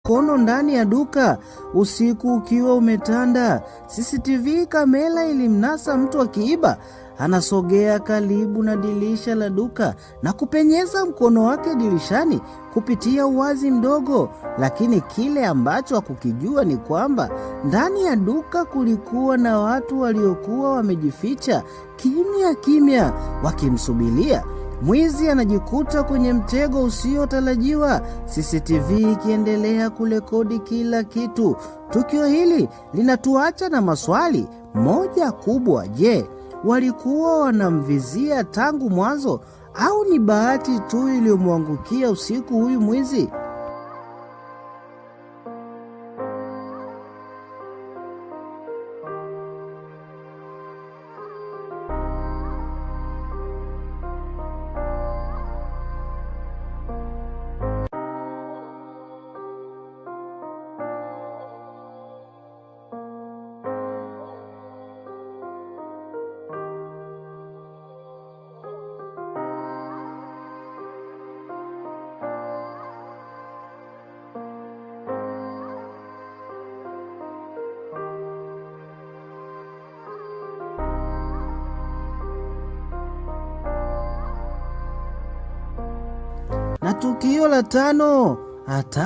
Mkono ndani ya duka usiku ukiwa umetanda. CCTV kamera ilimnasa mtu akiiba. Anasogea karibu na dirisha la duka na kupenyeza mkono wake dirishani kupitia uwazi mdogo, lakini kile ambacho hakukijua ni kwamba ndani ya duka kulikuwa na watu waliokuwa wamejificha kimya kimya wakimsubiria. Mwizi anajikuta kwenye mtego usiotarajiwa, CCTV ikiendelea kurekodi kila kitu. Tukio hili linatuacha na maswali. Moja kubwa, je, walikuwa wanamvizia tangu mwanzo au ni bahati tu iliyomwangukia usiku huyu mwizi? Na tukio la tano hata